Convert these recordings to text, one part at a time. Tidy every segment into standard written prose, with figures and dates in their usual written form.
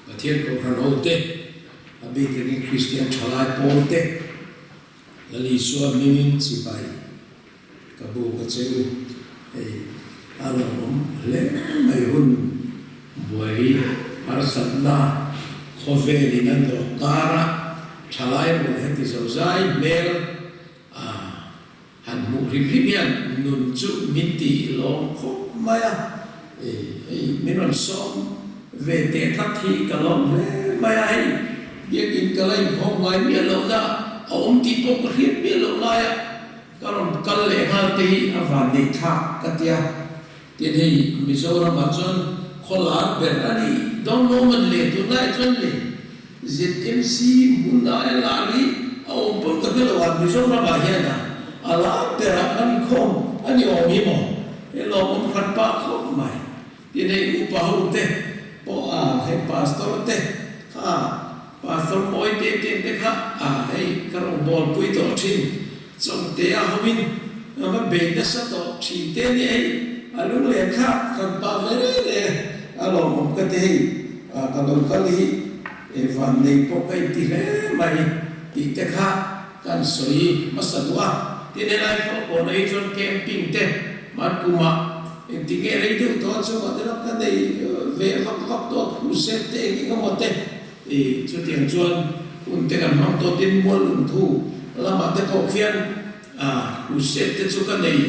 Pathian Kohhran hote, a bik takin Kristian thalai pawlte, Lal Isua hmingin chibai ka bu ka che u. Hei a lawmawm hle mai hun buai harsatna khawvelin a dawh kara thalai rual heti zozai hmel a Han hmuh hrim hrim hian nun chu min ti lawm khawp mai a, hei min rawn sawm ve teh tlat hi ka lawm hle mai a, hei biakin ka la inkhawm ngai miah loh na a awm tih pawh ka hriat miah loh laia ka rawn kal leh nghal te hi a van neih thlak ka tia, tin hei Mizoramah chuan khawlar ber a ni dawn lo man le tunlaiah chuan le. ZMC hmun aia lar hi a awm pawn ka hre lo a, Mizoram ah hian a a lar ber ah kan inkhawm a ni awm hi maw? He lawmawm khat pah khawp mai. Tin hei upa ho te pawh a hei pastor te kha pastor mawi te te te kha a hei ka rawngbawlpui tawh thin Chawngte a ho in a va bei nasa tawh thin te nia hei a lunglen kha kan pah ve reng reng a lawmawm ka ti hei ka lo kal hi van nei pawh ka inti hle mai tih te kha kan sawi hmasa duh a. Tin helai khawlkawn ah hi chuan camping te hman kumah engti nge rei deuh tawh chungah te lam ka nei ve vak vak tawh a crusade te eng eng emaw te. I chutiang chuan hun te kan hmang tawh tin mual lungthu lamah te pawh khian crusade te chu ka nei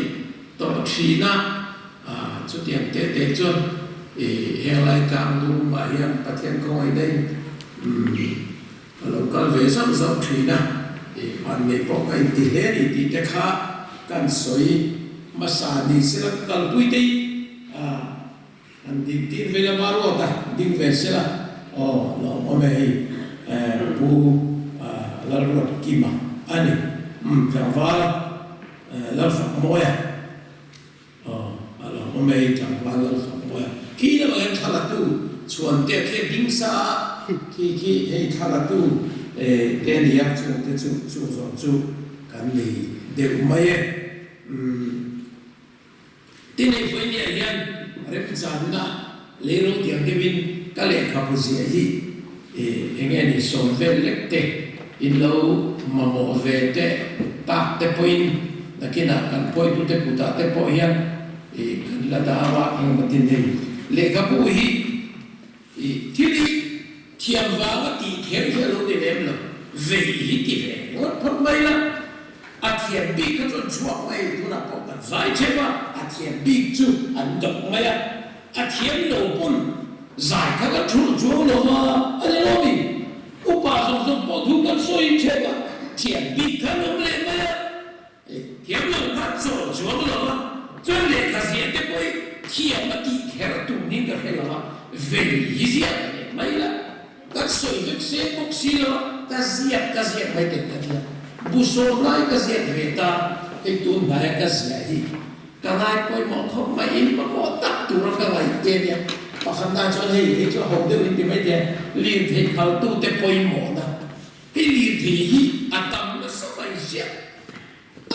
tawh thin a, chutiang te te chuan i henglai tlang dungah hian Pathian khawngaih daih ka lo kal ve zauh zauh thin a, i vanneih pawh ka inti hle a ni tih te kha kan sawi hmasa ni sela ka kalpui te hi. An ding tir ve lama ruat a, ding ve se la, aw lawmawm e hei Pu Lalruatkima a ni, umm tlangval Lalfakmawia, aw a lawmawm e hei tlangval Lalfakmawia, khi lamah hian thla latu chhuan te khi a ding sa a, khi khi hei thla latu te a ni a, chung te chu chung zawng chu kan nei deuh mai e, umm. Tin hei Vawinia hian remchanna leilo tiang deuhin ka lehkhabu ziah hi eng nge ni sawm vel lek te in lo mamawh ve te tak te pawhin nakinah kan pawitute kutah te pawh hian kan la dah a engemaw tin hei lehkhabu hi thil hi thiam vanga tih kher hi a lo ni lem lo, vei hi ti ve ngawt phawt mai la, a thiam bik kha chu an chhuak mai, tunah pawh kan zai thep a, a thiam bik chu an dawk mai a, a thiam lo pawn zai kha kan thulh chuang lo va, a ni lo mi? Upa zawng zawng pawh thu kan sawi thep a, thiam bik kha an awm leh mai a. Thiam lo kha chawl chuang lo va, chuan lehkha ziah te pawh hi thiam a tih kher tum niin ka hre lo a, vei hi ziak leh mai la, kan sawi vek se bawk si lo a, ka ziak ka ziak mai teh ka tia, bu sawm lai ka ziak ve ta, hei tun hnaia ka ziah hi ka ngai pawimawh khawp mai, in mamawh tak tura ka ngaih te nia, pakhat na chuan hei hei chu a ho deuh in ti mai teh a, lirthei khaltute pawimawhna. Hei lirthei hi a tam nasa mai ziah.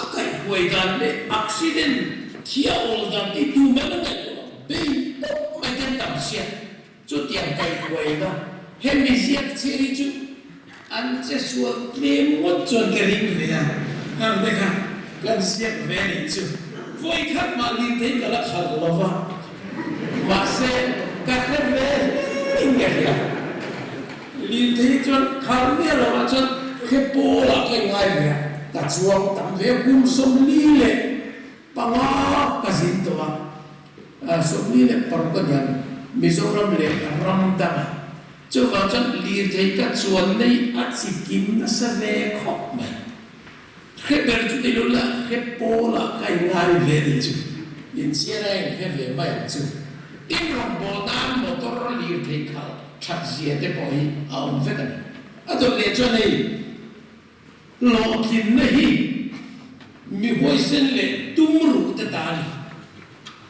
A kaihhuai dan leh accident thi a awl dan tih tu man a ngaih loh a, bei tawp mai ten tam ziah. Chutiang kaihhuaina hemi ziak chhiar hi chu an che sual tlem ngawt chuan ka ring ve a, hang te kha kan ziak ve a nih chu. Vawi khat mah lirthei ka la khalh lo va, mahse ka hre ve hle in ka hria. Lirthei chuan khar miah lo ah chuan khe pawl ah ka ingai ve a, ka chuang tam ve a, kum 45 ka zin tawh a, 46 ka niang Mizoram leh ram dang ah chuvang chuan lirthei ka chuan nei a chi kim nasa ve khawp mai. Hre ber chu ni lo la, hre pawl ah ka ingai ve ni chu, inchhiar a inhre ve mai ang chu. In rawngbâwl nan motor lirthei khalh that zia te pawh hi a awm vek a ni. A dawt leh chuan hei hlawhtlinna hi mi huaisen leh tum ruh te ta a ni.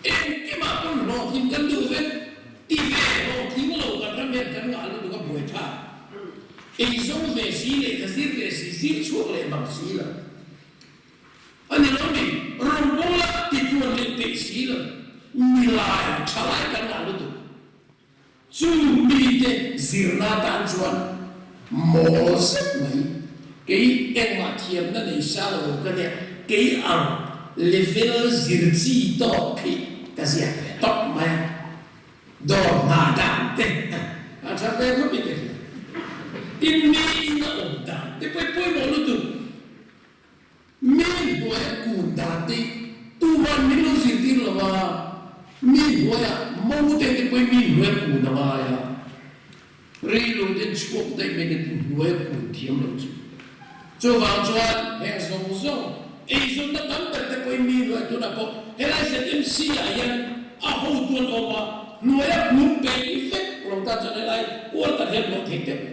Engkimah pawn hlawhtling kan duh vek, ti ve hlawhtling lo kan ram hian kan ngah lutuk a buai thlak. Ei zawng ve si leh ka zir ve si, zir chhuak leh bang si lo. A ni lo mi, rawngbâwl a ti tluan leh peih si lo. Mi lai, tha lai kan ngah lutuk. Chu mite zirna atan chuan mawl zet mai, kei engmah thiamna nei sang lo ka nia, kei ang level zir chi tawk khi ka ziak ve tawp mai a, dawr hna dan te a tha ve khawp in ka hria. Tin, miin a awm dan te pawh i pawimawh lutuk. Mi hnuaia kun dan te tuman min lo zirtir lo a, mi hnuaia mo te te pawhin mi hnuaia kun a ngai a, rei lo ten chhuak daih mai ten hnuaia kun thiam lo chu. Chuvang chuan heng zawng zawng eizawnna tam ber te pawhin mi hnuaia tunah pawh helai ZMC ah hian a hotu an awm a, hnuaia kun peih vek lo tan chuan helai kual tak hian luah theih teuh lo.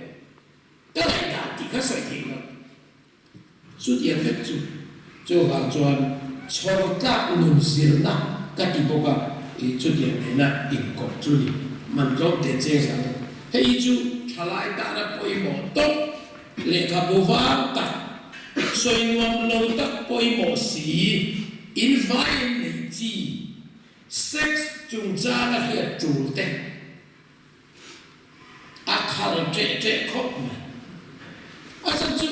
Ka ngaihdan tih kha sawi theih lo. Chutiang vek chu chuvang chuan chhawr tlak nun zirna ka ti bawk a, i chutiang nena inkawp chu ni man tlawm teh cheng zan lo. Hei hi chu thalai tana pawimawh tawp, lehkhabu var tak, sawi nuam lo tak pawimawh si, in vaiin neih chi, sex chungchanga hriat tul te. A khal ṭeh ṭeh khawp mai. A chhan chu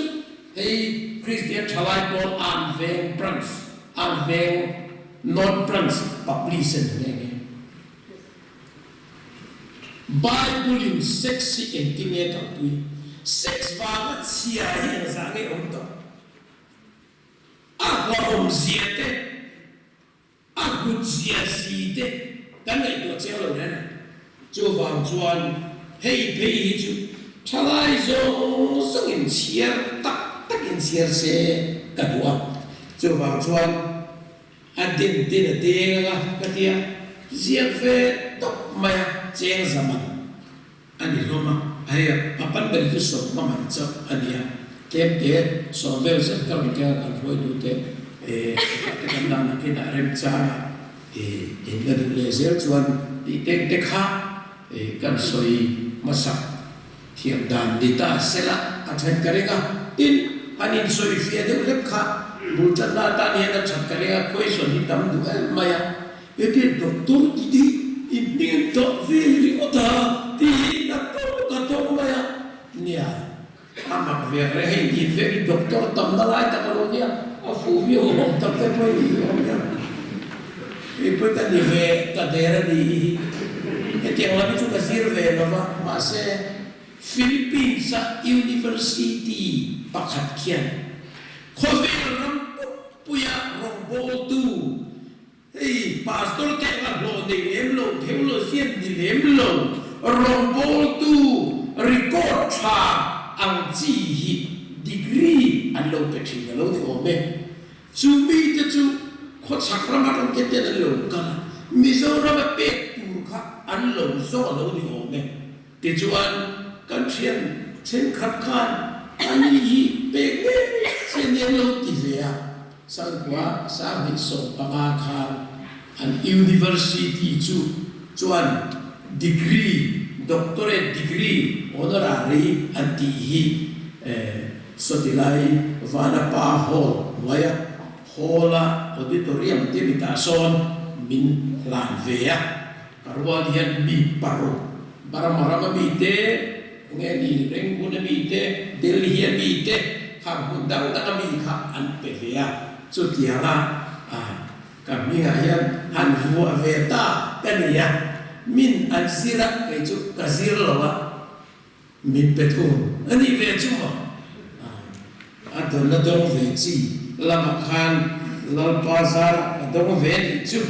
hei Kristian ṭhalai pawl an veng branch, an veng North Branch publish a ni nghe nghe. Bible in sex hi engtin nge kalpui? Sex vanga chhia hi engzah nge awm tawh? A hlauhawmzia te. A hlut zia si te kan ngaihtuah chiang lo reng. Chuvang chuan hei phei hi chu thalai zawng zawng in chhiar tak tak in chhiar se ka duh a. Chuvang chuan a din din a deng anga ka tia ziak ve tawp mai a cheng zaman. A ni hlawm a, hei a pan ber chu sawm hma man chauh a ni a, tlem te sawm vel zet ka rawn keng a kan hruaitu te hetah te kan dan ang khian a remchang a, in la duh leh zel chuan tih teng te kha kan sawi hmasak thiam dan ni ta sela a then ka ring a, tin han insawi fiah deuh hlek kha bul tanna atan hian a that ka ring a, question hi tam duh em mai a. Heti doctor ti hi i hming dah ve ringawt a ti hi ka tawng ka tawng mai a. Nia, a mak ve reng hei in vek i doctor tamna lai tak a lo nia, a fuh viau awm tak te pawh i nih hi awm nia. Kei pawh ka ni ve ta der a nih hi. Hetiang lam hi chu ka zir ve lo va, mahse Philippines-a university pakhat khian khawvel ram pumpuia rawngbawltu Hei Pastor te anga hlawh nei lem lo, theologian ni lem lo, rawngbawltu record tha ang chi hi degree an lo pe thin a lo ni awm e. Chu mite chu khawchhak ram atang te ten an lo kal a, Mizoram a pek tur kha an lo zawng a lo ni awm e. Tichuan kan thian thenkhat khan ani hi pek ngei che ni an lo ti ve a. Sangkua 2015 khan an university chu chuan degree, doctorate degree, honorary an tih hi sawtilai Vanapa Hall hnuaia hall-a auditorium te mitah sawn min hlan ve a. Ka rual hian mi paruk, Burma rama mite, enge ni Rangoon a mite, Delhi a mite, khang hmun dang dang a mi kha an pe ve a. Chutianga ka hmingah hian han vuah ve ta ka ni a, min an zir a, kei chu ka zir lo a. Min pe thung a nih ve chu maw? A dawn a dawng ve chi lamah khan Lalpa zarah ka dawng ve nih chu.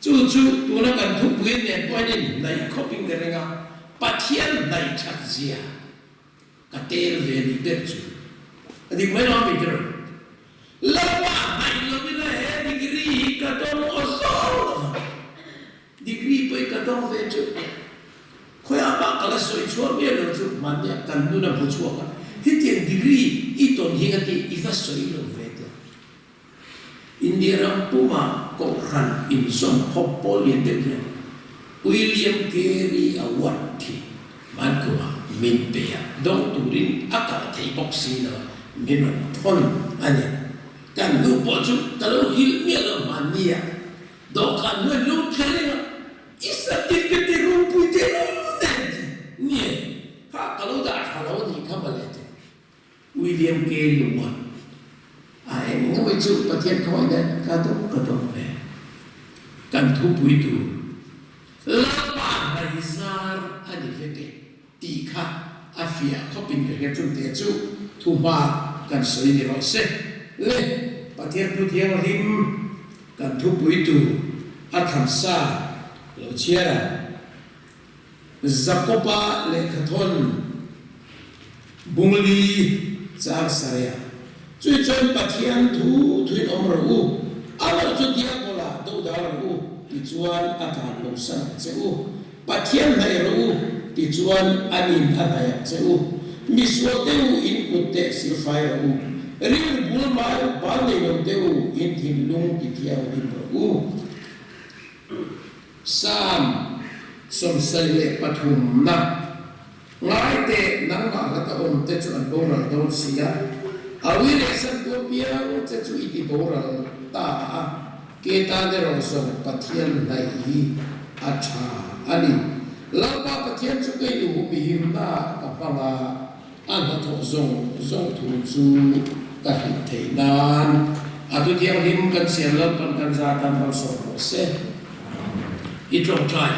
Chu chu tuna kan thupui nen pawhin in hnaih khawpin ka ring a, Pathian hnaih that zia ka tel ve nih ber chu. A dik mai lo a mi tirh? Lalpa hnaih lovin a he degree hi ka dawng aw zawng lo va. Degree pawhin ka dawng ve teuh. Khawiah mah ka la sawi chhuak miah lo chu hmannia kan nun a hmu chhuak a, hetiang degree i tawn hi ka ti i va sawi lo ve teh. India ram puma kohhran inzawm khawp pawl lian deuh hian William Carey Award hi hmankuma min pe a, dawng turin a kal thei bawk si lo a, min rawn thawn a ni. Kan nu pawh chu ka lo hil miah lo hmannia. Dawhkan hnuai lo thla reng a, i certificate ropui te reng nen. ka lo dah tha lo a nih kha mawle ti. William K. Lunga a eng ngawih chu Pathian khawngaih nen ka dawng ka dawng ve. Kan thupui tur Lalpa hnaihzar a ni vek e tih kha a fiah khawpin ka hria chungte chu thuhma kan sawi ni rawh se. Le Pathian thu thianghlim kan thupui tur a thamsa lo chhiar ang. Jakoba lehkhathawn Bungli chang sarih chui chuan Pathian thu thuin awm rawh u, a lo chu Diabola dodal rawh u tichuan a tlan lo san ang che u, Pathian hnaih rawh u tichuan a nin a hnaih ang che u, misual te u in kut teh silfai rawh u, rilru bul mai bal nei lo te u in thinlung tithianghlim rawh u. Psalm 73 na, Ngai teh, nangmah hlata awm te chu an boral dawn si a, a ui leh santu apiang che chu i ti boral ta a, ke tan erawh zawng Pathian hnaih hi a tha a ni. Lalpa Pathian chu kei nu mihimna ka hmang a, A hnathawh zawng zawng thu chu ka hrilh theih nan a thu thianghlim kan siam Lalpan kan za tan malsawm rawh se. I tlawngtlai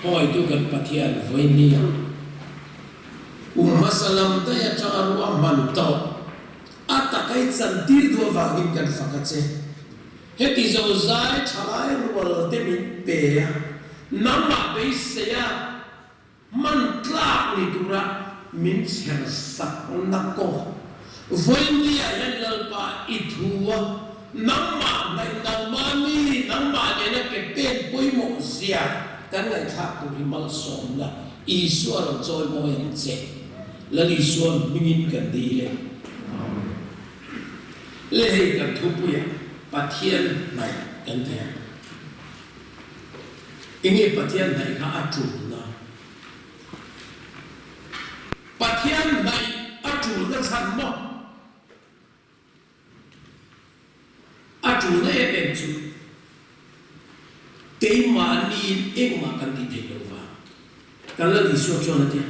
khawngaihtu kan Pathian vawinia kum hmasa lam daih atanga ruahman tawh a takai chantir duh avangin kan fak a che. Heti zozai thalai rual te min pe a, nangmah beisei a, Hman tlak ni tura min chher sakna kaw vawinia hian Lalpa i thu a, nangmah hnaih nangmah mi, nangmah nena ke pen pawimawh zia kan ngaihthlak tur hi malsawmna Isua rawn chawi mawi ang che. Lal Isua hmingin kan dil e. Amen. Le hei kan thupuiah Pathian hnaih kan ti ang. Enge Pathian hnaih kha a tulna? Pathian hnaih a tulna chhan maw? A tulna em em chu keimahniin engmah kan tih theih loh vang. Kan la Isua chuan a ti a,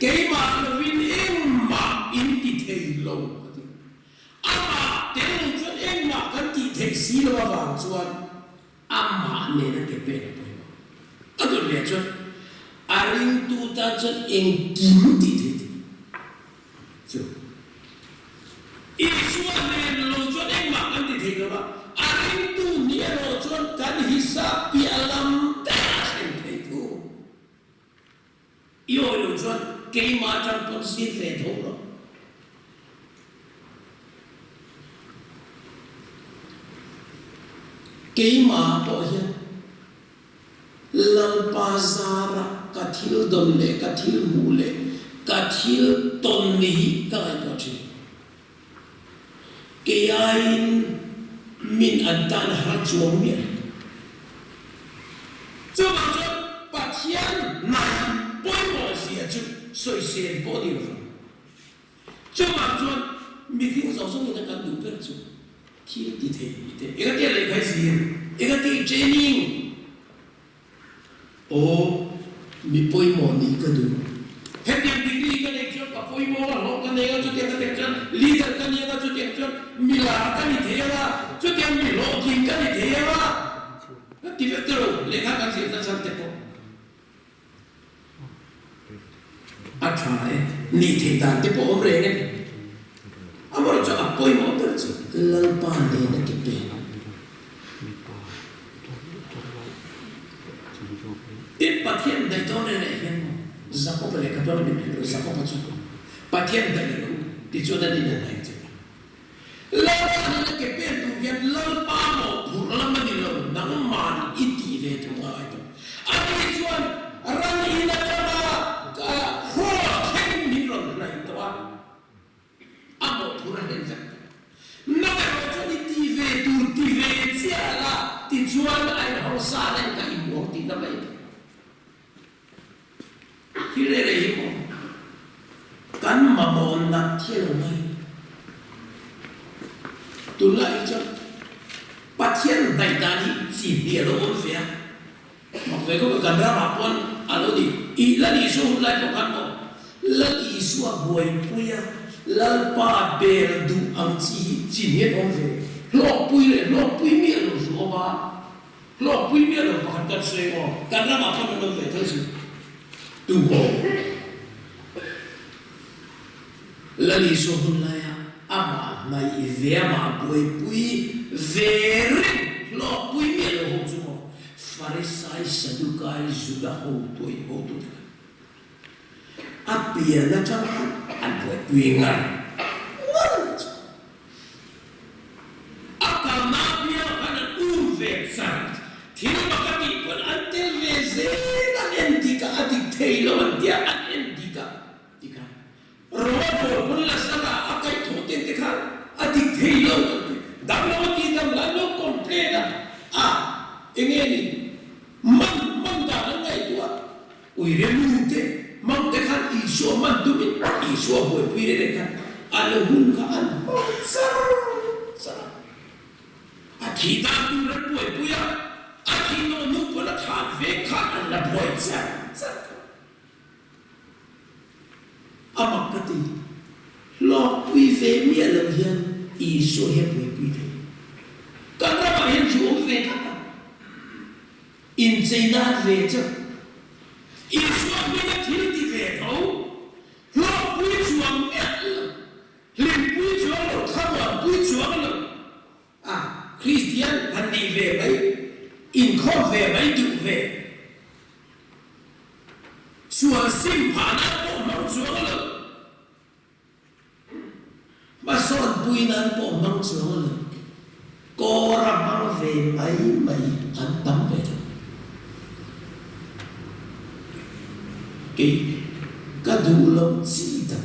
Keimah lovin engmah in ti thei lo a ti. Amah tel lo chuan engmah kan tih theih si lo avang chuan amah nena ke pen a pawimawh. A dawt leh chuan a ringtu tan chuan engkim tih theih tih chu Isua nen lo chuan engmah kan ti thei lo va, a ringtu nih erawh chuan kan hisap piah lam daih a thleng thei thu. I awi loh chuan keimah atang pawn zir ve tho rawh. Keimah pawh hian Lalpa zara ka thil dawn leh ka thil hmuh leh ka thil tawn ni hi ka ngaihtuah thin. Kei aiin min an tan har chuang miah lo. Chuvang chuan Pathian hnai pawimawh zia chu sawisel pawh ni lo vang. Chuvang chuan mihring zawng zawng ina kan duh ber chu thil ti thei ni te. Engati a lehkha i zir? Engati i training? Aw, mi pawimawh nih ka duh. Hetiang degree ka neih chuan ka pawimawh a, hlawh ka nei a, chutiang ka teh chuan leader ka ni ang a, chutiang chuan mi lar ka ni thei ang a, chutiang mi hlawhtling ka ni thei ang a. Ka ti vek ta lo, lehkha kan zir nachhan te pawh a tha e, nih theih dan te pawh awm reng e. Amaherawhchu a pawimawh ber chu Lalpa nena ke pek. Tin, Pathian daih dawn reng reng hian maw Jakoba lehkha dawn a min hrilh lo, Jakoba chu Pathian daih rawh u tichuan a nin a hnaih che. Lalpa nena ke pen tur hian Lalpa mawhphurh lam a ni lo, nangman i tih ve thung a ngai tawh. Ani chuan ran in atanga cross thleng min rawn hnaih tawh a. A mawhphurh a hlen vek tawh. Nang erawh chuan i ti ve tur ti ve chiah la tichuan a inhausa reng ka inmuang tihna mai a ni. Thil reh reh hi maw kan mamawh nat hi a lo ngai. Tunlai hi chuan Pathian hnaih dan hi chi hnih a lo awm ve a. Mak ve khawp a, kan ramah pawn a lo ni. Ih la ni chu hun lai pawh khan maw. Isua buaipui a, Lalpa bel duh ang chi hi chin hian awm ve. Hlawkpui leh hlawkpui miah lo zu awm a, hlawkpui miah lo pakhat kan sawi maw? Kan ramah pawn an awm ve tho chu. Tu maw? Lal Isua hun laia amah hnaih ve amah buaipui ve reng hlawkpui miah lo ho chu maw? Farisai, Sadukai, Juda hotu hotute kha. A pian atang khan an buaipui ngar ngar chu. A kalna piang khan an um ve char. Thil mak a tih pawn an tel ve zel a, en dik a, a dik thei lo an tia, an en dik a ti khan Roma bawl pawn Lazara a kaih thawh ten te khan a dik thei lo an ti. Damlo a tih dam lai lo complain a, a enge ni man man dan an ngaihtuah. Uire nu te hmang te khan Isua hman tumin Isua buaipui reng reng khan a lo hun kha an hmang char char a. A thih dan tur an buaipui a, a thih tawh hnu pawn a thlan vek khan an la buai char char tho. A mak ka ti, hlawkpui ve miah lo hian Isua hi a buaipui thei. Kan ramah hian zu awm ve tlat a. Inchei nan ve chu Isua hminga thil ti ve tho, hlawkpui chuang miah lo, hlimpui chuang lo, thlamuanpui chuang lo a Kristian han nih ve mai, inkhawm ve mai duh ve, sual sim phah nan pawh hmang chuang lo. Hmasawnpui nan pawh hmang chuang lo, kawr a hmang ve mai mai an tam ve lo. Kei ka duh loh chi tak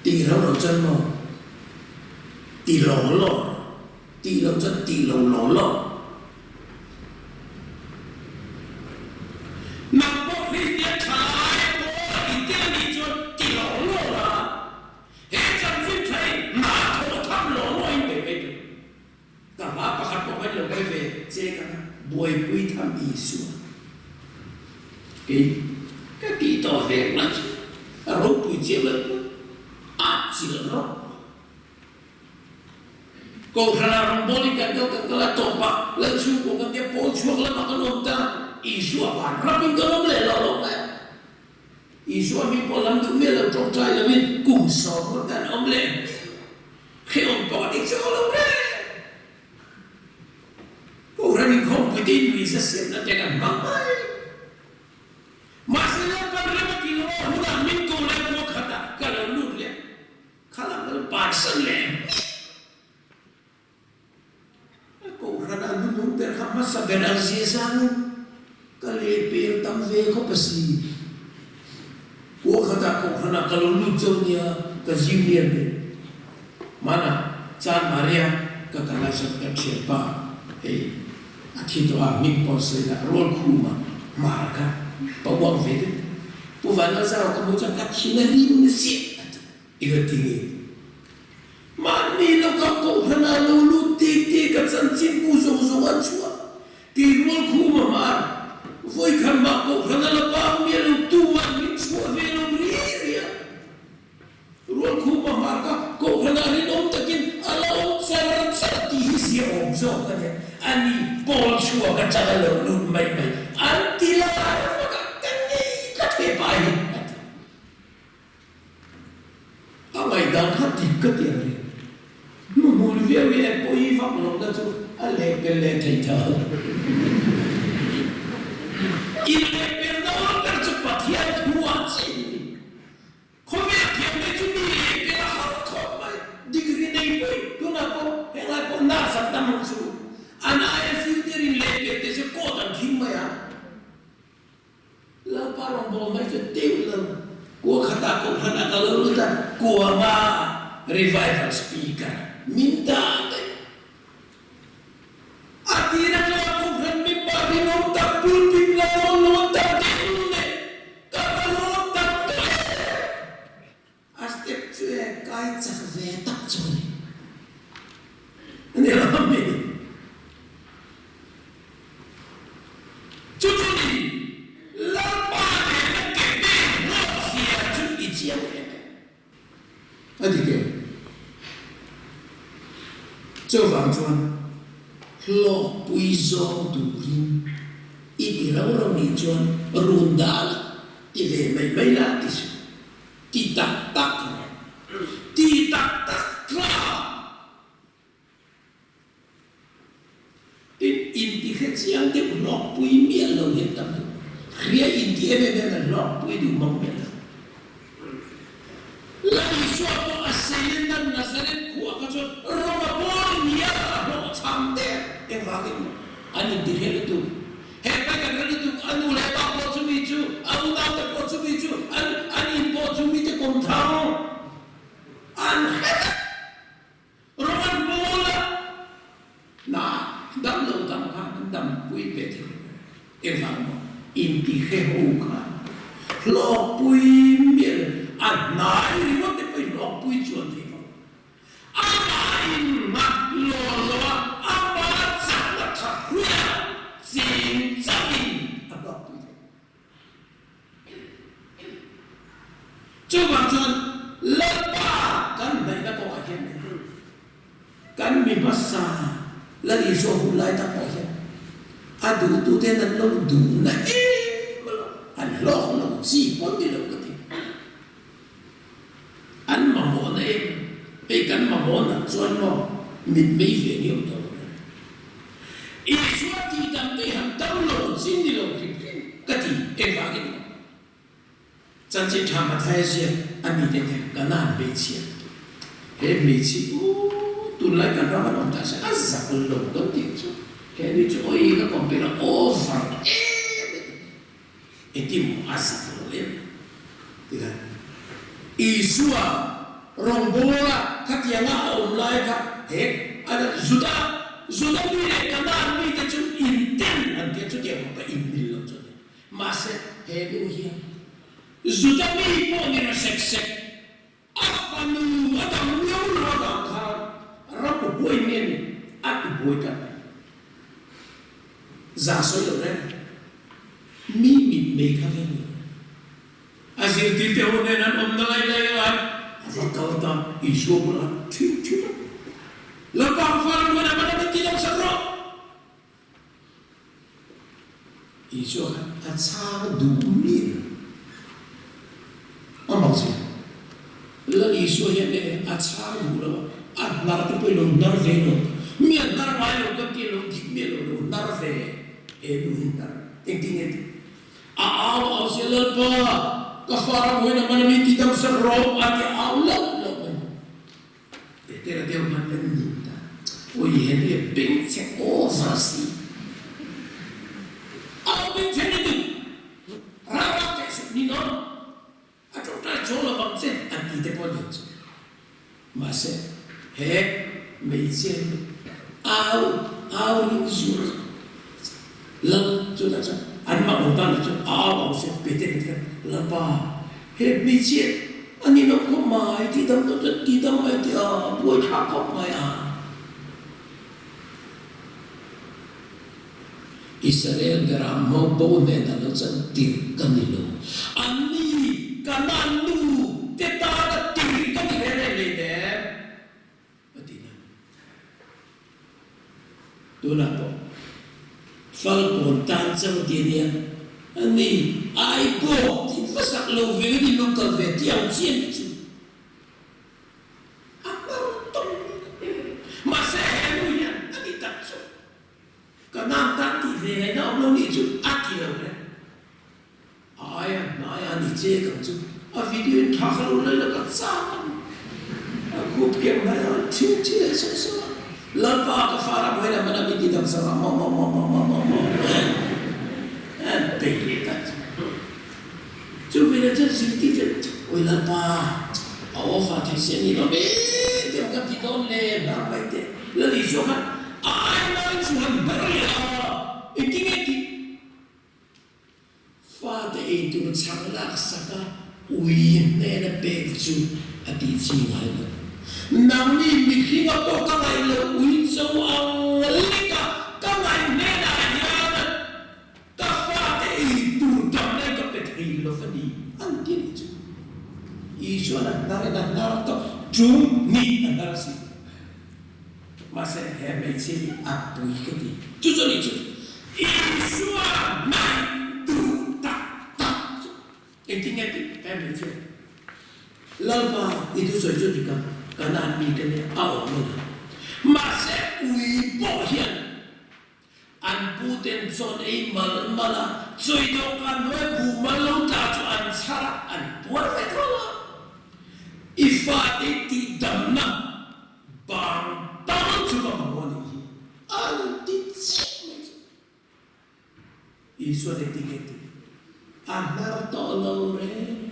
tih rau lo chuan maw ti law law tih loh chuan ti lo law law. Nang pawh Kristian tha lai pawh i tel a nih chuan ti law law la, he chanchin tha hi hna thawh tham law law in bei mai tur. Ka hla pakhat pawh kha in lo pe ve che ka na buaipui tham Isua. Kei ka tih tawh ve mai chu a ropui chiah lo a chilh rawk. Kohhranah rawngbawlin kan kal kan kal a, tawpah Lalchhungkaw kan tia pawl chhuak lamah kan awm ta, Isua van rapin kan awm leh lo lo mai. Isua hming pawh lam duh miah lo tawngtai loin kum sawmngawt kan awm leh hrehawm pawh a dik chuang lo reng. Kohhran inkhawmpui te innuihza siamna te kan hmang mai. Mahse Lalpan rem a tih loh a hunah min ko leh khua khatah ka lo lut leh. Kha lam kha chu bansan leh hmiah. A kohhran a nunung ber kha hmasa ber ang zia zangin ka lehpel tam ve khawp a si. Kua khatah kohhranah ka lo lut zo nia ka junior nen. Hmanah Chan Maria ka kal lai chuan ka thianpa hei a thi tawh a hming pawh sawi dah rual khuma hmar kha pa uang ve deuh. Pu Vanlalzaro ka hmuh chuan ka thin a rim ziah a ti. I ka ti nge? Mahni lawka kohhran ah lo lut tek tek a chanchin bu zawng zawng an chhuah. Kei rual khum a hmar. Vawikhat mah kohhran a la pang miah lo tumah min chhuah ve lo ri ri a. Rual khum a hmar ka kohhran ah rinawm takin a la awm char char tih hi zia awm zawk a nia. Ani pawl chhuak atang a lo lut mai mai an ti lai vak a ka ngei tlat hepa hi a ti. A ngaihdan kha dik ka ti ang e. Hnuhmul viau hi e pawi vak lo na chu a lehpel leh thei tha. I lehpel na awm ber chu Pathian thu ah chiah hi ni. Khawvel thiamte chu mi lehpel a har khawp mai. Degree nei pawhin tunah pawh henglai pawh nurse an tam ang chu. An aia junior in lehpel te chu court an khing mai ang. Lalpa rawngbâwl mai chu deuh lo. Kua khatah kohhranah ka lo lut a, kua nga revival speaker min dah daih. A tir atanga kohhran member rinawm tak pulpit la dawn lo an tam tehlul nen ka va lawm tak tawh em! A step chu e kai chak ve tak chu a ni. A ni lo mi? Chu chu ni, Lalpa nena ke pek hlawk zia chu i chiang. chiang em em. A dik em? Chuvang chuan hlawkpui zawng turin i ti rau rau nih chuan run dah la, ti ve mai mai la ti suh. Ti tak tak rawh. Ti tak tak tlak! Tin, intihre chiang deuh hlawkpui miah lo hian tam duh. Hria inti em em hian an hlawkpui duh mang miah lo. Lal Isua pawh a seilenna Nazareth khua kha chuan Roma pawl ngial a hlawh chham der. Engvangin maw an intihre lutuk? He pai kan hre lutuk, a nu leh pa pawh chumi chu, a unaute pawh chumi chu, an an in pawh chumi te kawm thang an hre vek. Roman Paula na dam lo dam kha an dampui ve thei lo ber. Engvang maw? Intihre ho kha hlawkpui mial a hnai ringawt te pawhin hlawkpui chuan thei lo. Amah innghat law lo a, amah chakna tha hruia cheng chauhin a hlawkpui thei. Chuvang chuan Lalpa kan hnaihna kawngah hian leh kan mi hmasa Lal Isua hun lai tak pawh hian a duhtuten an lo duhna em alawm, an hlawk lo chi pawn ni lo ka ti. An mamawhna em? Hei kan mamawhna chuan maw mitmei ve ni awm tawh lo em? Isua tih dan te han dam lo chin ni lo hrim hrim ka ti engvangin maw? Chanchin tha Mathaia ziak a mite hian Kanaan hmeichhia he hmeichhi u tunlai kan ram an awm ta se a zak lo kan tih chu he mi chu awi ka compare a over em em a ni. Engtin maw a zak lo em? Tikhan Isua rawngbawla khatianga a awm lai kha he Juda Juda mi leh Kanaan mite chu inten an tia chutiang pawh ka inmil lo chu a ni. Mahse he nu hian Juda mi pawh ni ra sek sek A fanu a dang miau lo avang khan ram huai nge ni a ti buai tlat mai. Za sawi lo reng mi mit mei kha veng lo. A zirtirte ho nen an awmna lai lai a a va kal ta Isua bulah thiu thiu a, Lalpa ka fa ram huan a man a min ti lo sak rawh. Isua kha a chhang duh miah lo. A mak zia. Lal Isua hian e a chhang duh lo a, a hnar te pawhin lo hnar ve lo. Mi a hnar ngai lo kan tih lo dik miah lo, lo hnar ve he nu hi hnar. Engtin nge tih? A au au sia Lalpa, ka fa ram hawiin a man a mi ti dam sak rawh a ti au loh loh mai. Petera deuh hman kan nih ta. Ui he nu hi bengchhe over si. Au bengchhe lutuk. Ral ral teh suh ni nawn. A tawngtai chawl lovang che an ti te pawh aniang chu. Mahse he hmeichhia hi au au ring zual lal chutah chuan an mah awm tan ah chuan au au se Petera te khan Lalpa he hmeichhia A ni lo khawp mai, tih dam deuh chuan tih dam mai tih a buai thlak khawp mai a. Israel beram ho bo hnenah lo chuan tirh ka ni lo. Anni Kanaan nu te tana tirh ka ni reng reng hleinem. A ti na. Tunah pawh Falkawn tan chauh ti a nia, a ni ai pawh tih hmasak lo ve in lo kal ve tih ang chi a nih chu. A hmang tawp mai. Mahse he nu hian a ni tak chu ka nang tan tih ve ngaihna awm lo nih chu a ti lo reng. Aia hnaia ni che kang chu a video in tha kha lo la la ka chak a ni. A khup kiang hnaia an thing thi leh sawh sawh a. Lalpa ka fa ram hawi lam a min ti dam sak a maw maw maw maw maw maw maw an bei leh ta chu. Chu veleh chuan zirtir chuan awi Lalpa a offer thei se ni lo me deuh ka ti dawn le hnar mai teh. Lal Isua khan a ai hmain chu han hnar leh a, engtin nge tih? Fate ei tur chhang lak sak a ui hnena pek chu a tih chi ngai lo. Nangni mihringa pawh ka ngaih lo ui cho ang lek a, ka ngaih hnenah hian ka fate ei tur damna in ka pe thei lo va ni an ti a nih chu. Isua'n a hnarin a hnar tawh ṭum nih a hnar a si. Mahse, he hmeichhia hi a pui ka ti. Chu chu a nih chu. Isua hnaih duh tak tak chu engtin nge tih he hmeichhia Lalpa i thusawi chu dik a, Kanaan mite nia a awm a ni. Mahse, ui pawh hian An puten chawn ei mal mal a, chawi dawhkan hnuai buh mal lo tla chu an chhar a, an puar ve tho a. I fate tih damna bang tal chu ka mamawh a nih hi, an ti chiah mai chu. Isua nih ti nge ti? A hnar tawh lo reng.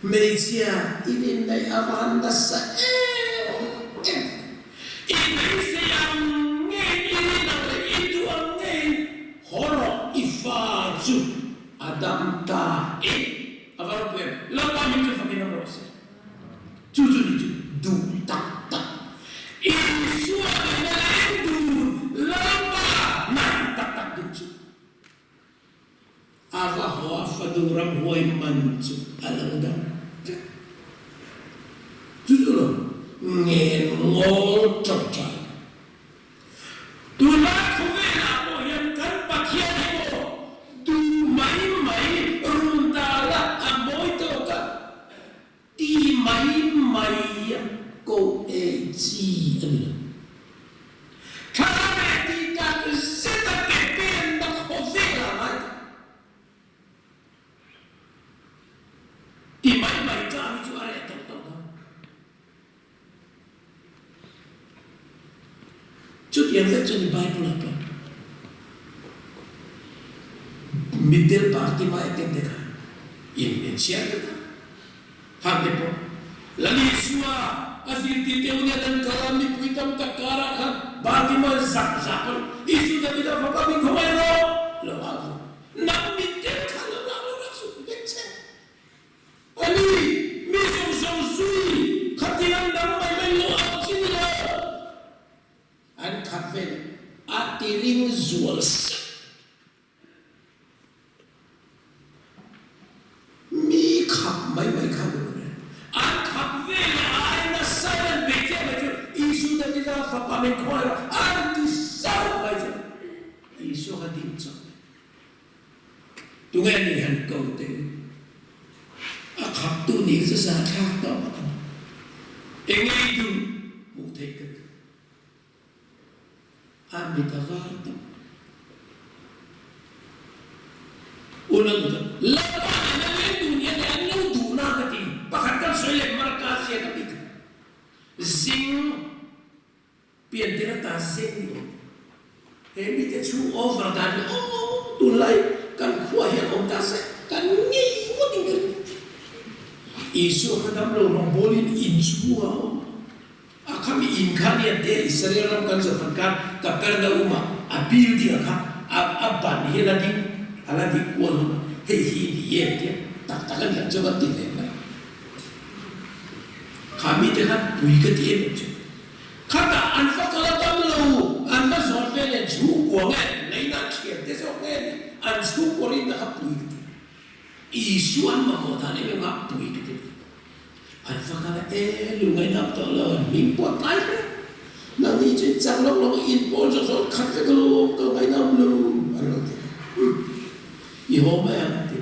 Hmeichhia i rinneih a van nasa em em. I beisei ang ngei, i rin ang leh i duh ang ngei haw rawh, i fa chu a dam ta e. A va ropui em! Lalpa hming chu fakin awm rawh se. Chu chu ni chu duh tak tak. Isua nena leng dun Lalpa hnaih tak tak duh chu. A va haw a fanu ramhuai man chu a lo dam vek. Chu chu lo ngen ngawl tawngtai. Tunlai khawvelah pawh hian kan Pathian hi maw duh mai mai run dala a mawi tawk a ti mai mai a ko e chi a ni lo. Thlarau leh tih tak zeta ke penna khawvelah ngai tak. Ti mai mai tlang hi chu a reh tawh tawh dawn. Chutiang vek chu ni Bible ah pawh mitdel Bartima e tem te kha in in chhiar vek a, khang te pawh Lal Isua a zirtir te unen an kal a, mipui tam tak karah khan Bartima zak zak pawn Isu Davida fapa min khawngaih rawh lo au rawh, nang mitdel kha lo rak lo rak suh vek che. A ni, mi zawng zawng zui khatiang dang mai mai lo ang chi ni lo. An khat vel a ti ring zual sak. Mi khap mai mai kha lo ni. An khap vel a ai nasa in an bei chiah mai chu Isu Davida fapa min khawngaih rawh an ti sauh mai chu Isua kha ding chawp. Tunge ni han ko teh u? A khaptu nih chu za thlak tawh ngawt ang. Enge i duh? Hmuh theih ka duh. A mit a var tawh. U la duh tawh. Lalpa nen a leng duh nia leh an lo duh na ka ti. Pakhat kan sawi leh Marka ziak a bik. Zing. Piantir ata zeng ni awm. He mite chhung over dan hi awm tunlai kan khua hian awm ta se kan ngei ngawt in ka ring. Isua kha damlo rawngbawlin in chhung a awm. A khami in kha nia te Israel ram kan zawh khan khan Kapernaum ah a building a kha a a ban hi a la ding a la ding kual hlawm a hei hi ni em tia tak tak a niang chu kan ti ve mai. Kha mite khan pui ka ti em em chu. Khatah an va kal a dam lo, an va zawn ve leh chhungkua nge, leina thian te zawk nge ni, an chhungkua rinna kha pui ka ti. Isua an mamawh dan em em kha pui ka ti. An va kal a, e lungainam tawh lo, an hming pawh a tlai hle. Nangni chu in chak lawk lawk a, in pawn zawk zawk khat vek alawm, ka ngainam lo, an lo ti. I haw mai ang, ti.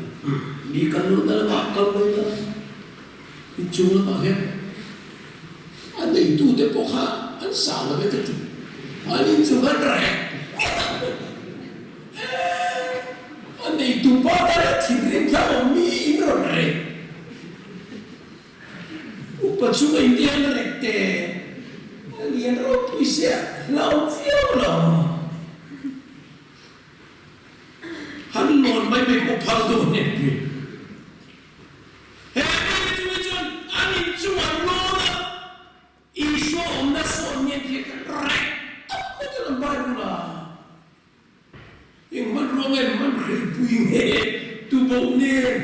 Mi kal lohna lamah kal mai la. Inchung lamah hian a neitute pawh kha an sa lo e ka ti. An inchung an rek ngawt ang. A neitu pa ta leh thinrim kha awm mi in rawn rek. Upa chunga in te an rek te a lian ropui sia hlauh viau lo. Han lawn mai mai pawh phal dawn em ni? He mite chu hi chuan an inchung an lawn a, Isua awmna sawn nge tih kha rek tak vekin an Bible a. Eng hmanrua nge hmanhreipui nge tuboh nen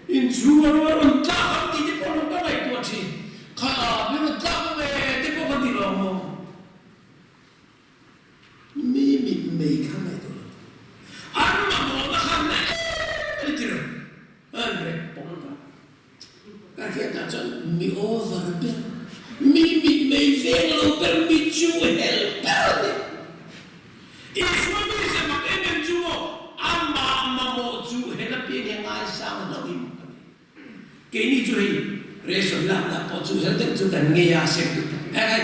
inchhung a rawn tlak ang tih te pawh an lo ka ngaihtuah thin. Kha min rawn tlak ang e te pawh ka ti lo maw? Mi mit mei kha ngaihtuah lo. An mamawhna kha na em a ni tir. Ka hriatah chuan mi over ber, mi mitmei veng lo ber, mi chu hel ber a ni. Isua mizia mak em em chu maw amah mamawh chu hel apiang hi a ngaisang hlauh in ka ti. Keini chu hei ration lakna pawh chu hel deuh chu kan ngei a, sem duh tak. Hei hei,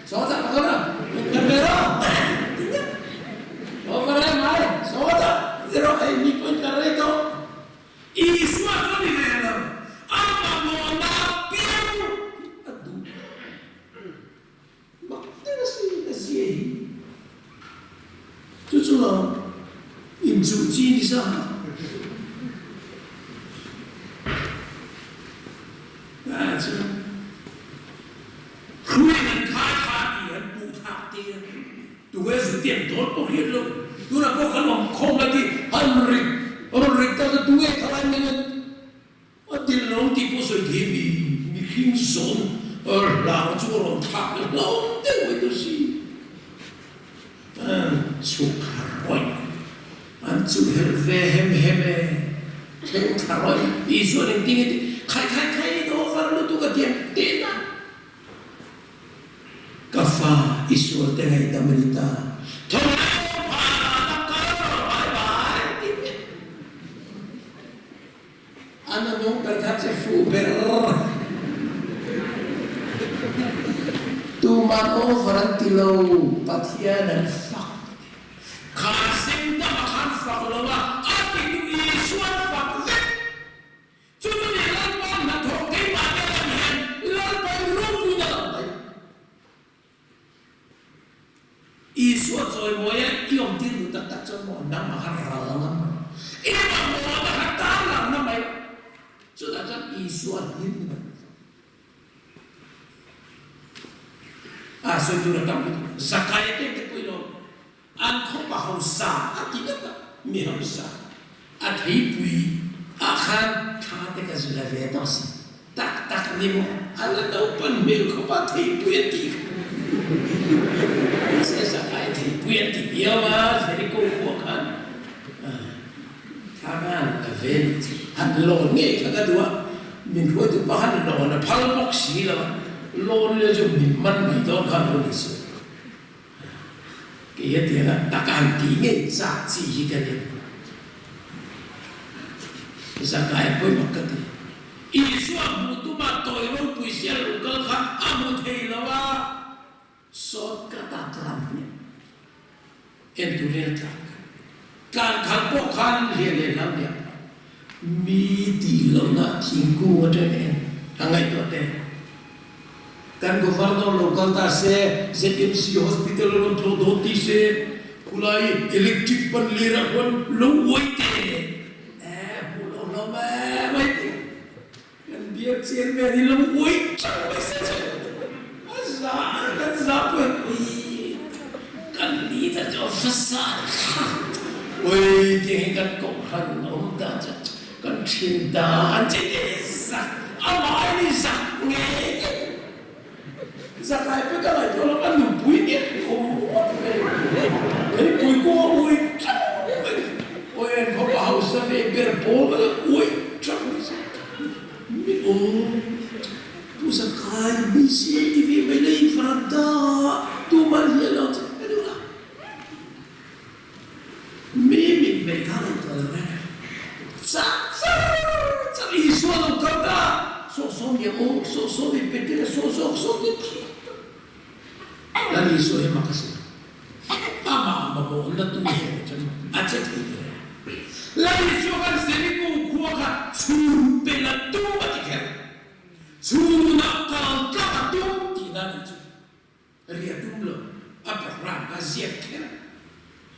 sawtah ka kal a, min kal ve rawh ti nia. Over em ai, sawtah ti rawh hei mi pawhin ka rei tawh. Isua chu a ni ve lo, a mamawhna piang a duh mak deuh a si a zia hi. Chu chu lo inchuh chi ni sa. Ah chu hruaiin an khai kha tih an puh thlak tir. Tunge zu tiang dawn pawh hian lo, tunah pawh kan awm khawm lai ti han rik rawn rik ta chu tunge thalai mai an a dil lo tih pawh sawi thei mi mihring zawn hlang chu a rawn thlak leh hlauh deuh mai tur si. An chhuk thla rawih, an chuh helh ve hem hem e, thleng thla rawih Isuan engtin nge tih khai khai khai over lutuk a tiang teh na. Ka fa i sualte ngaihdam a ni ta. Thawhlai aw phan ah tak kal rawh bai bai ti hmiah. An a nung ber kha che fuh ber. Tuman over an ti lo, Pathian an fak. Kha seng dam a khan fak lo a, a ti tu Isua an fak vek. Chu chu nih Lalpa hnathawh keimah te lam hian Lalpa i ropuina lam daih. Isua chawimawi a i awm tir duh tak tak chuan maw nangmah kha ral ngam rawh. I mamawhna kha tar langna mai. Chutah chuan Isua hlim ni mai. A sawi tur a tam lutuk. Zakaia te te pawh i lo. An khawpa hausa a ti vek a, mi hausa a theipui ah khan thla te ka zila ve tawh si. Tak tak ni maw? A la naupan hmel khawpa theipui a tih kha. Mahse Zakai theipui a ti viau a, Jericho khua khan thla khan la ve nih chu. Han lawn ngei kha ka duh a, min hruaitu pa khan lawn a phal bawk si lo a, lawn leh chu min man mai dawn khan lo ni si. Kei hetianga tak an tih ngei chak chi hi ka ni. Zakai pawimawh ka ti. Isua hmuh tuma tawi ropui sia lo kal kha a hmu thei lo a, sawt ka ta tlan hmiah. En turin a tlan kha. Tlan khalh pawh khan hliah leh hlau hliah phah. Mi tih lohna thingkung atang en a ngaihtuah te. Kan Governor lo kal ta se, ZMC Hospital a rawn tlawh dawn ti se, khulai electric ban lir ah khuan lo uai te eh hmuh lo hlawm e mai ti. Kan biak chairman hi lo uai chang mai se chu a za kan za pawh hi ui kan leader chu a va za thlak ui tiang hi kan kohhran awm dan chu kan thin dan chi te zak amah hi ni zak ngei ngei zakai pawh ka ngaihtuah lo a nupui nia awm ngawt mai theipui kawng a uai chang mai awi an khawpa hausa ve ber pawl kha uai chang mai se mi aw pu zakai mi siam ti ve mai lei varanda tuman hian lo che ka duh la Mi mitmei kha ngaihtuah lo reng a, chak char char Isua lo kal ta, saw saw mi a awm, saw saw mi Petera saw zawk zawk hi thi tak. Lal Isua hi mak a si lo. Amah mamawhna tu hnenah chuan a che thei ta reng. Lal Isua khan Jeriko khua kha chhun pel a tum a ti kher. Chhunah kal tlak a tum tihna a nih chu. Ria tum lo, a program a ziak kher.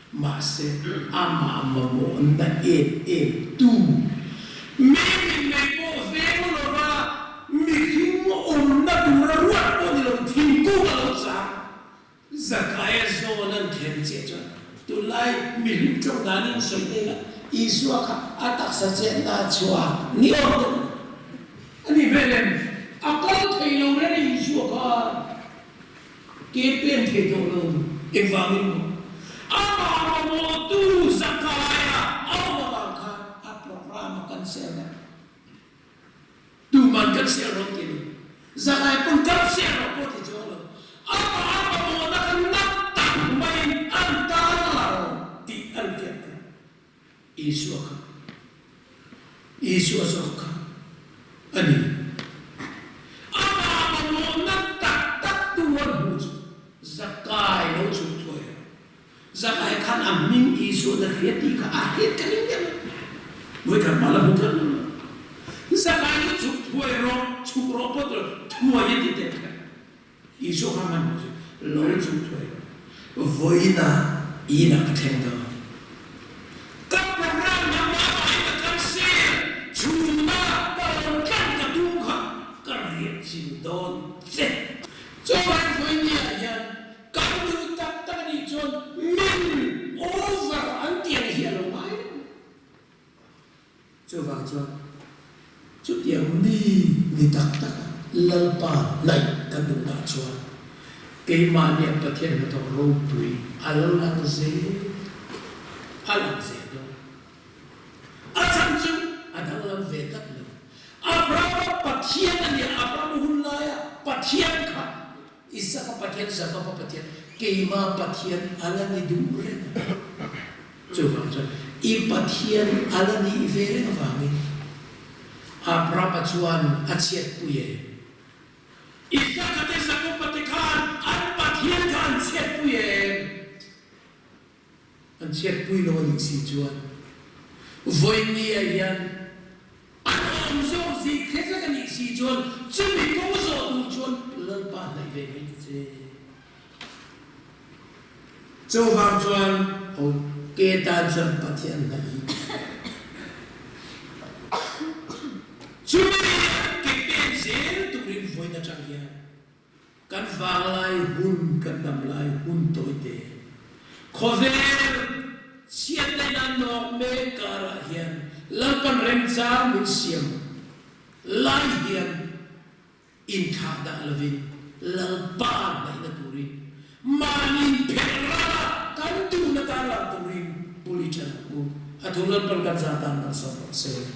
Mahse, amah mamawhna em em tu mi mitmei pawh veng lova mihring awmna tura ruat pawh ni lo thingkung a lo chang. Zakaia zawn an thlen chiah chuan tunlai mihring tawng danin sawi ta ila, Isua kha a taksa chetna a chhuah ni awm deuh a ni. A ni vel em? A kal thei lo reng a Isua khan ke pen thei tawh lo. Engvangin maw? Amah mamawhtu Zakaia a awm avang khan a program a cancel a. Tuman kan. sel rawh ti lo. Zakai pawn kal sel rawh pawh ti chuang lo. Amah a mamawhna kha nat tak maiin an tan lo tih an hriat theih. Isua kha Isua zawk kha a ni. Amah mamawhna tak tak tu an hmuh chu Zakai lo chhuk thuai a. Zakai khan a hming Isua na hria tih kha a hriat ka ring deuh a. Vawikhat hma la hmu tlat lo lo. Zakai chu chhuk thuai rawh, chhuk rawh pawh tur thuai a ti tel kher. Isua kha hman hmuh chu lo chhuk thuai rawh. Vawiinah inah ka thleng dawn. Ka program hi mah in ka cancel, chhunah ka rawn tlang ka tum kha ka riah chin dawn che. Chuvang vawinia hian Kan duh tak tak a nih chuan min over an ti ang hi a lo ngai reng mai. Chuvang chuan chutiang mi ni tak tak a Lalpa hnaih kan duh dah chuan keimahnia Pathian hnathawk ropui a lo lang zel, a lang zel dawn. A chhan chu a danglam ve tlat lo. Abrahama Pathian a nia, Abrahama hun laia Pathian kha Isaka Pathian, Jakoba Pathian, keima Pathian a la ni duh reng a. Chuvang chuan i Pathian a la nih ve reng avangin Abrahama chuan a chhiatpui e. Isaka te Jakoba te khan an Pathian kha an chhiatpui em? An chhiatpui lo a nih si chuan vawinia hian an awm zawk zik hre vek a nih si chuan chumi kawng zawh tur chuan Lalpa hnaih ve mai ta che. Chuvang chuan ho ke tan chuan Pathian hnaih hi chumi ke pen zel turin vawiin atang hian Kan vanglai hun, kan damlai hun tawite khawvel chhiatna in a nawk mek karah hian Lalpan remchang min siam lai hian inthlah dah lovin Lalpa hnaihna turin mahni inphelh rala kan duhna tarlang turin bul i ṭan ang u. A thu Lalpan kan zah tan malsawm rawh se.